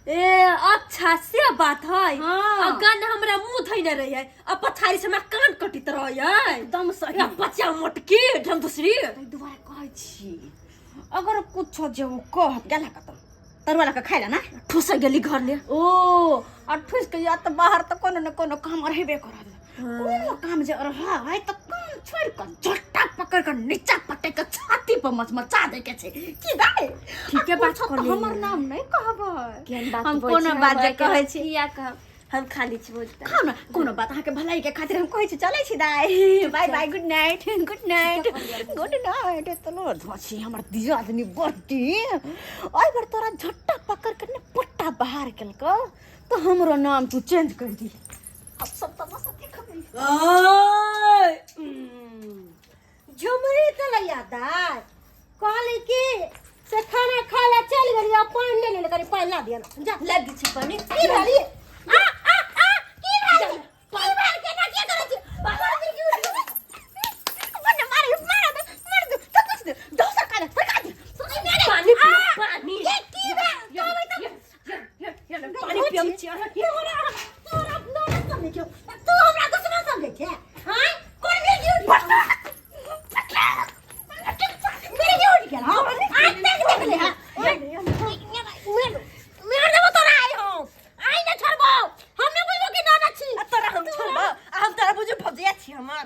ए अच्छा से बात है। हाँ। आ गन हमरा मुंह धइने रहे है आ पछाड़ी से हमरा कान कटित रहे है। एकदम सही। आ बच्चा मोटकी ढम दूसरी। ताहि दुआरे कहै छी अगर कुछो जे ओ कहत गेला कतौ तरुआ लऽ कऽ खाइ ला ना। ठुस गेली घर ले। ओ आ ठुसि के जायत तऽ बाहर तऽ कोनो ने कोनो काम रहबे करत। कोनो काम जे रहै तऽ काम छोड़ि कऽ झट्टा पकड़ि कऽ नीचा पटकि कऽ छाती पर मचमचा दै के छै की दाइ? ठीके आ बात कुछो तऽ कहलियै। हमर नाम नहि कहबै। केहन बात हम बोलै कोनो छी, बात जे हम कहै छी। किया कहब, हम खाली छी बहुत। खाउ ने, कोनो बात अहाँके भलाई के खातिर हम कहै छी। चलै छी दाइ, bye bye, good night, good night, good night. एतनो धोছি हमर दियादनी बड्डी एहि बेर तोरा झट्टा पकड़ के ने पट्टा बाहर केलकौ तऽ हमरो नाम तू चेंज कर दी। अब सब तमाशा देखबै। झुमरी चलैया दाइ कहली कि से खाना खाय ला चलि गेली आ पानि नहि लेले, कनि पानि ला दिअ ने जा। लाबि दै छी पानि। की भेल? आ आ आ की भेल? की भेल? केना की करै छी? मार दे, मार मार दे, मार दे, तो कुछ दे दोसर कान सरका दे। पानी पियो, पानी। की की भेल? कहबै तऽ पानी पियम छी अहाँ। तोरा तोरा ननद समझै छियौ, तू हमरा दुश्मन समझै छै? हाँ, कोन मिर्गी उठि गेल? मिर्गी उठि गेल? हँ, आज तक देखले हँ। मार देबो तोरा आइ हम, आइ नहि छोड़बौ। हम नहि बुझबो कि ननद छी। आ तोरा हम छोड़बौ आ हम तोरा बुझू भौजैया छी हमर।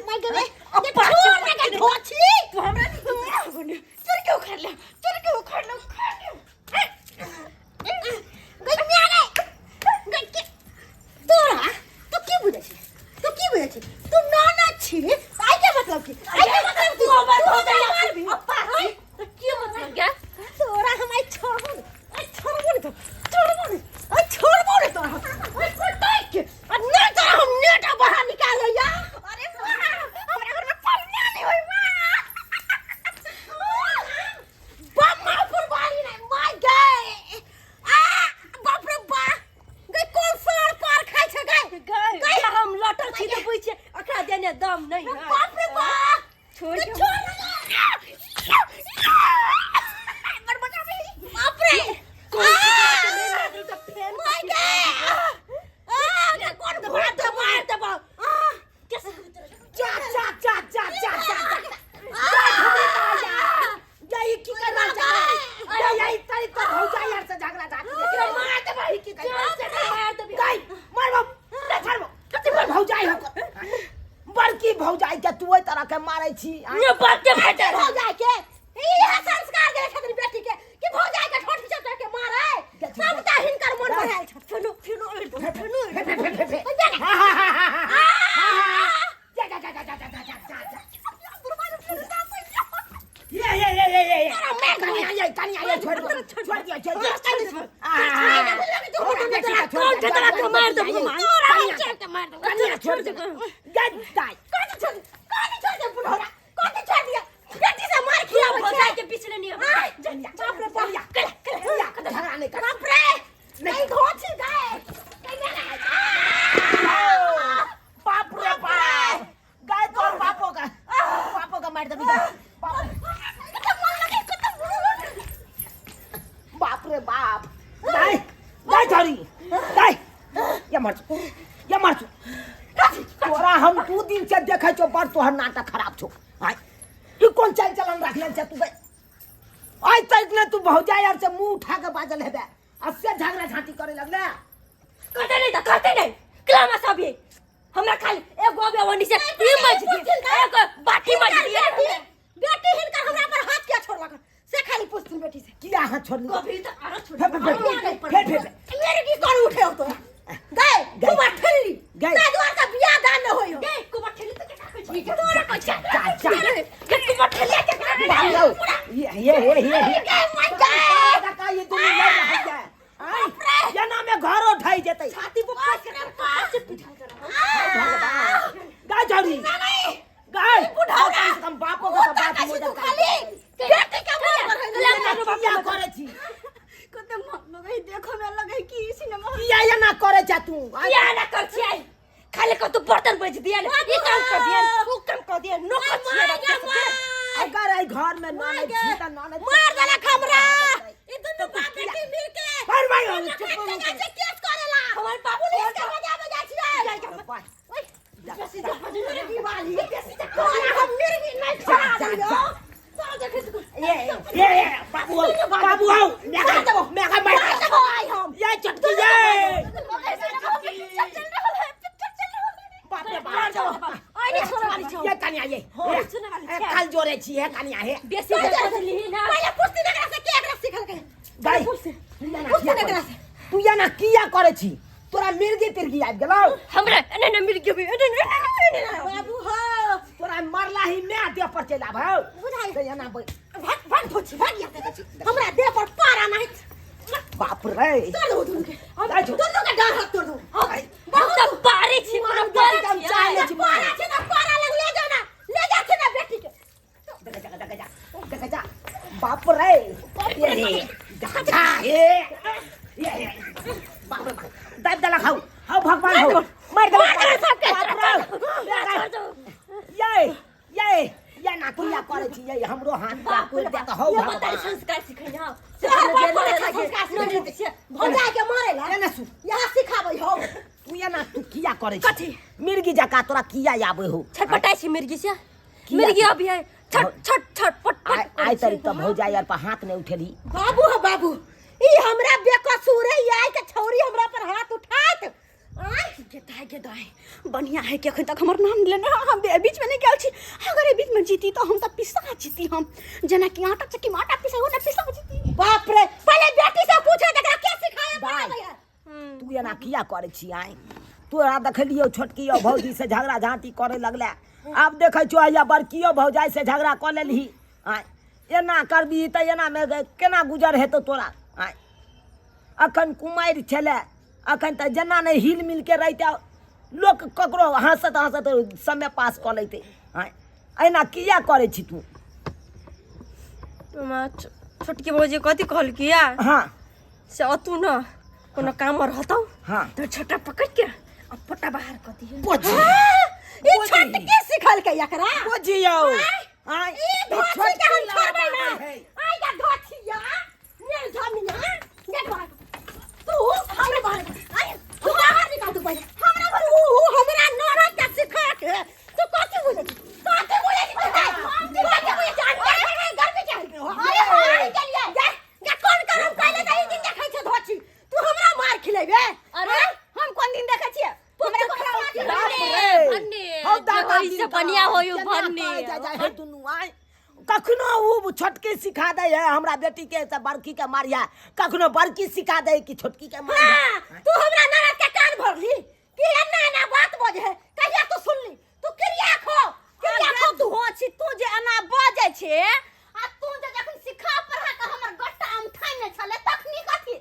माय गेलै, छोड़ ने के धोछी। तू हमरा चल के उखाड़ ले, चल के उखाड़ ले, उखाड़ ले। गई म्यारे गई के तोरा तू की बुझै छी? तू की बुझै छी? तू ननद छी, आई के मतलब की? आई के मतलब की? तू हमर तू हमरा भौजैया मारबी? अप्पा तऽ की मतलब गे? तोरा हम आई छोड़बो ने, आई छोड़बो ने, तो छोड़बो ने, आई छोड़बो ने तोरा आई पटक के आ नहीं तोरा हम नेटा बाहर निकाल या। अरे वाह, हमरा घर में पानी नहीं होई। वाह बम्मा फुलबारी नहीं my गए। आ बाप रे बा, गई कोन सार पार खाइ छै गई? गई गई। हम लटल छी तऽ बुझ छै अखरा देने दम नहीं है। बाप रे बा, छोड़ के छोड़। बाप रे, कोन चीज के नहीं लागल तऽ फेन my गए। आ कोन मार दे, मार देबौ। जा जा जा जा जा जा जा जा जा, ई की कर रहल छै? जा जा, ई तरी तो भौजाई यार से झगड़ा झाटी एकरा मार देबै की जान से मार देबै। गई मारबो नहीं छोड़बो। कति बड़ भौजाई हो, बड़की भौजाई के तू ओहि तरह के मारै छी? ये बाते बेटा भौजाई के इहे संस्कार देले छथिन बेटी के कि भौजाई के ठोठी चटा के मारे। सबटा हिनकर मन बनायल छ। फेनो फेनो फेनो। फे फे फे फे फे, हा हा हा हा हा, जा जा जा जा जा जा जा जा जा। ये ये ये ये ये कनिया, ये कनिया, ये छोड़ दो, छोड़ दिया, छोड़ दिया, छोड़ दिया। कौन ठेतरा के मार देबो? कनिया छोड़ दे गद्दाई। कथी छोड़, कथी छोड़ दे बुढ़ौरा? कथी छोड़ दिया? बेटी से मार खियाबै छै। भौजाई के पीछे नहीं आबै। बाप रे बाप, झगड़ा नहीं कर। बाप रे, नहीं घोची गए। बाप रे बाप, गाय तोर बापो का, बापो का मार दे। बाप रे बाप, गाय गाय छोरी गाय, या मर या मर। तोरा हम 2 दिन से देखै छौ, बड़ तोहर नाटक खराब छौ। आय ई कोन चाल चलन रखले छै तू? आइ तक ने तू भौजाई यार से मुंह उठा के बाजल हेबे आ से झगड़ा झांटी करे लगले। करते नहीं तऽ करते नहीं क्लामा सब ये हमरा खाली एगो अबे ओनी से ई मच the, एगो बाटी मच the. बेटी हिनकर हमरा पर हाथ किया छोड़लक से खाली पूछथिन बेटी से। किया हाथ छोड़ली? कभी तऽ आरो छोड़। फे फे फे फे फे फे। मेरे की कर उठे हो तो गए गए। कुमार ठेली गए। ताहि दुआरे तऽ बियाह दान न होय हो। गए कुमार ठेली तऽ केकरा कहै छी? तोरा कहै छै। जा जा गए कुमार ठेली केकरा कहै छी? बाबू, ये ये ये ये गए my गए। का ये दुनू लड़ रहल है। आय एना में घरो ढहि जेतै। छाती पर पास के पास से पिटाई करब। गाय झड़ी गाय, बुढ़ौरा। कम से कम बापो के तऽ बाप मोजर तू खाली बेटी के मोर पर है। किया करै छी? कते मन लगै देखो में लगै कि सिनेमा। किया एना करै छै तू? किया ना कर छियै? खाली कतौ बर्तन बज दिया ने, ई काम कर दिया ने, ऊ काम कर दिया, नौकर छियै बच्चा सबके। अगर एहि घर में ननद छी तऽ ननद मार देलक हमरा ई दुनू बाप बेटी मिल के। पर भाई हम चुप हम जाइ छियै केस करेला। हमर बाबू पुलिस के बजाबे जाइ छियै। बेसी जे मिर्गी वाली तोरा हम मिर्गी नहीं छोड़ा दियो। तोरा देखै छी। ये ये ये बाबू आओ बाबू आओ मैं का मैं का मार देबो आइ हम। ये चटकी ये पिक्चर चल रहल है, पिक्चर चल रहल है। बाप रे बाप। आइ नहीं छोड़े वाली छौ। ये कनिया ये सुने वाली छै। काल जोड़े छी है कनिया हे। बेसी जे बदली ना। पहिले पूछती ने एकरा से के एकरा सिखलकै। गाय पूछती ने एकरा से। तू ये ना किया करे छी? तोरा मिर्गी तिर्गी आबि गेलौ? हमरा एने ने मिल गेबे एने ने एने ने। बाबू हो तोरा मरला ही मैं देह पर चलि आबौ। बुझाइ। से एना भाग भाग धोछि भाग यहाँ से। हमरा देह पर पारा नहीं। बाप रे तोड़ दो दुनू के। हम जाइ छौ। दुनू के डाँड़ हाथ तोड़ दो। हम तऽ पारे छी, कोनो पारे हम छी। चाह लै छी। पारा छै ना, पारा लग ले जाओ ना, ले जा छै ना बेटी के। देख जा देख जा देख जा बाप रे ये जा जा ये ये बाप रे बाप दाब दला खाऊ हाउ भगवान हो मार दला सबके। बाप रे ये ये ये ना किया करे छी ये हमरो हाथ पैर तोड़ दे त हौ ये बताई भगवान। संस्कार सिखै ना। तोहर बाप कोन अच्छा संस्कार सिखै छियै। भौजाई के मारे ला ए ना सु यहाँ सिखाबै हौ। तू ये ना तू किया करे छी? कथी? मिर्गी जका तोरा किया आबै हो? छटपटाइ छी मिर्गी से। किया? मिर्गी अभी है छट छट छट पट पट। आइ आइ तरी त भौजाई आर पर हाथ नहीं उठेली। बाबू हो बाबू, ई हमरा बेकसूर है, आई के छौरी हमरा पर हाथ उठात। आय गे दाइ गे दाइ, बढ़िया है कि अखन तक हमर नाम लेने हम बीच में नहीं गेल छी। अगर ए बीच में जीती तो हम त पिसा जीती। हम जेना कि आटा चक्की में आटा पिसाइ ओना पिसा जीती। बाप रे, पहले बेटी से पूछे एकरा के सिखाए दाइ। बनाबै है। तू एना किया करे छी आइ? तोरा देखलियौ छोटकियो भौजी से झगड़ा झाँटी करे लगले, आब देखै छियौ हैया बड़कियो भौजाई से झगड़ा कऽ लेलही। आइ एना करबही तऽ एना मे केना गुजर हेतौ तोरा? आइ अखन कुमारि छलै, अखन तऽ जेना नहि हिल मिल के रहितै लोक ककरो हँसत हँसत समय पास कऽ लैतै। आइ एना किया करै छी तू? छोटकी भौजी कथी कहलकिया? हाँ से अतू न कोनो काम रहतौ हाँ तो छोटा पकड़ के आ फोटा बाहर कर दिहे। बुझी ई छोटकी सिखलकै एकरा। बुझियौ आइ ई धोती के हम छोड़बै ना। आइ का धोतिया ने जमिया ने बाहर तू हमरा बाहर आइ तू बाहर निकाल तू पहिले हमरा घर। ऊ हमरा ननद के सिखा के तू कथी बुझै छी? कथी बुझै छी तू? कथी बुझै छी? गर्मी के अरे मार के लिए जा जा कोन करम कैले त ई दिन देखै छै धोती। तू हमरा मार खिलेबे? अरे हम कोन दिन देखै छियै? हमरा कोन मार खिलेबै? बाप रे। भन्ने, हौ दादा जे होइसँ बढ़िया होइयो केना भन्ने। कहै जाइ जाइ है दुनू आइ कखनो उ छोटकी सिखा दै है हमरा बेटी के से बड़की के मारिया, कखनो बड़की सिखा दै कि छोटकी के मारिया। हाँ, तू हमरा ननद के कान भरली कि एना एना बात बजे है, कहिया तू सुनली? तू क्रिया खो, क्रिया खो तू हो छी, तू जे एना बजै छे आ तू जे जखन सिखा पढ़ा के हमर गट्टा अमठाइने छले तखनी कथी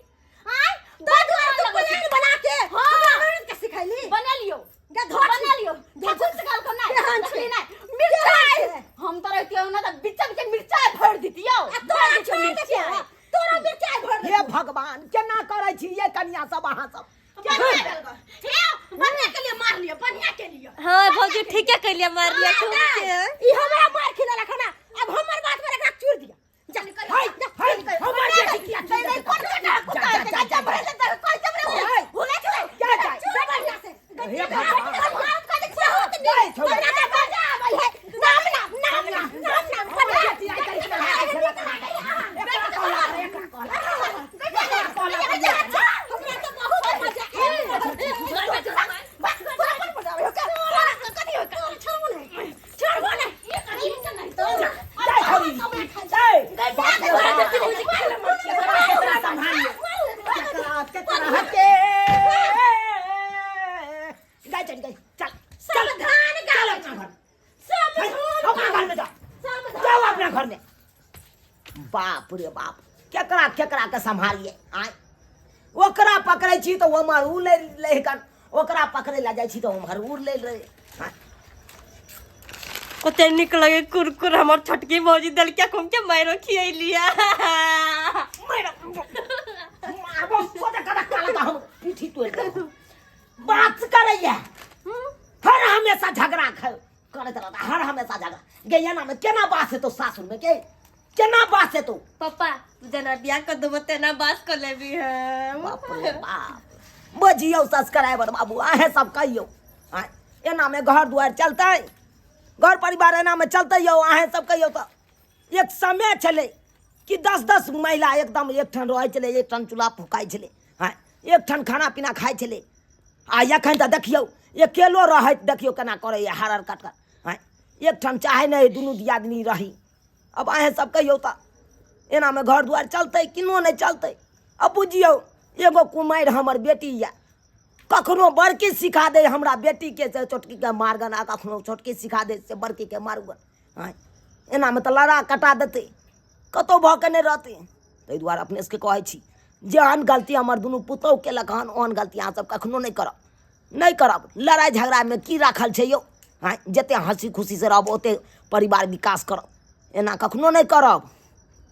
आय तो दुआरे तू प्लान बना के हाँ। हमरा ननद के सिखैली। बनेलियो गे धोती। बनेलियो धोती सिखाल को नहीं केहन छै? देखली नहीं मिर्चाई केहन छै? हम तो रहतियो ना त बिच्चा बिच्चा मिर्चाई भर दितियो। आ तोरा भर दितियो छोड़ दे मिर्चाई। तोरा मिर्चाई भर हे दे। भगवान केना करै छी ये कनिया सब अहाँ सब? बढ़िया भेल गो। हे बढ़िया के लिए मार लियो, बढ़िया के लिए। हाँ भौजी ठीके कैलिए मार लिया खूब के। ई हमरा मार खिलेलक हन, अब हमर बात पर एकरा चूर दिया। जा हाय हाय हमर बेटी किया चूर नहीं, देलकै? कोन कटा कुत्ता जा, है, जा, जा, जा, भरे से तर, कोई जबरे हाय। हुए। हुए छुए। जा, जा। चूर बढ़िया से। हे भगवान। मार का देख, बहुत जाय नीक। छौ। हमरा के मजा आबै है। नाम नाम नाम नाम नाम नाम हमर बेटी आइ काल्हि के हाथ से एकरा कहला, एकरा कहला। हमरा तो बहुत मजा आयल। बस, तोरा पर मजा आबै हौ, तोरा कथी होय? छोड़बो नहि, छोड़बो नहि। जाय छौरी, जाय। बाप रे बाप। केकरा सम्हारियै? केकरा केकरा हटे? गाय चढ़ गई, चल चल सावधान चल गाबै अपना घर। सावधान अपना घर में जा, जाओ अपना घर में। बाप रे बाप, केकरा केकरा के सम्हारियै? आय ओकरा पकड़ै छी तऽ ओम्हर उ लै लै कन, ओकरा पकड़ै लए जाइ छी तऽ ओम्हर उ लै लै। आँय, कते नीक लगे कुरकुर हमर छोटकी भौजी देलकै खूब के मारो खियैलिया। मारबो सोचे कदा काला तऽ हम पीठी तोड़ि देबौ। बात करैया हर हमेशा झगड़ा करैत रहता, हर हमेशा झगड़ा। गे एना में केना बास हेतौ सासुर में? के केना बास हेतौ? पप्पा तू जेना बियाह कर देबो तेना बास कर लेबी हम। बाप रे बाप, बजियौ सब्सक्राइबर बाबू, अहें सब कहियौ आँय, एनामे घर दुआरि चलतै? घर परिवार एनामे चलतै यौ? अहें सब कहियौ तऽ। एक समय छलै कि 10-10 महिला एकदम एकठाम रहै छलै, एकठाम चूल्हा फुकाइ छलै, आँय, एकठाम खाना पीना खाइ छलै। आ एखन तऽ देखियौ अकेलो रहैत देखियौ केना करैए हरर कटकर। आँय, एकठाम चाहै नहि दुनू दियादनी रही। अब अहें सब कहियौ तऽ एनामे घर दुआरि चलतै किनो नहि चलतै? अब बुझियौ एगो कुमारि हमर बेटी यऽ, कखनो बड़की सिखा दे हमरा बेटीके से छोटकीके मारगन, आ कखनो छोटकी सिखा दे से बड़कीके मारगन। आँय, एनामे तऽ लड़ा कटा देतै, कतहु भऽ के नहि रहतै। ताहि दुआरे अपने सबके कहै छी, जेहन गलती हमर दुनू पुतहु केलक हन ओहन गलती अहाँ सब कखनो नहि करब, नहि करब। लड़ाइ झगड़ामे की राखल छै यौ? आँय, जतेक हँसी खुशीसँ रहब ओतेक परिवार विकास करब, एना कखनो नहि करब।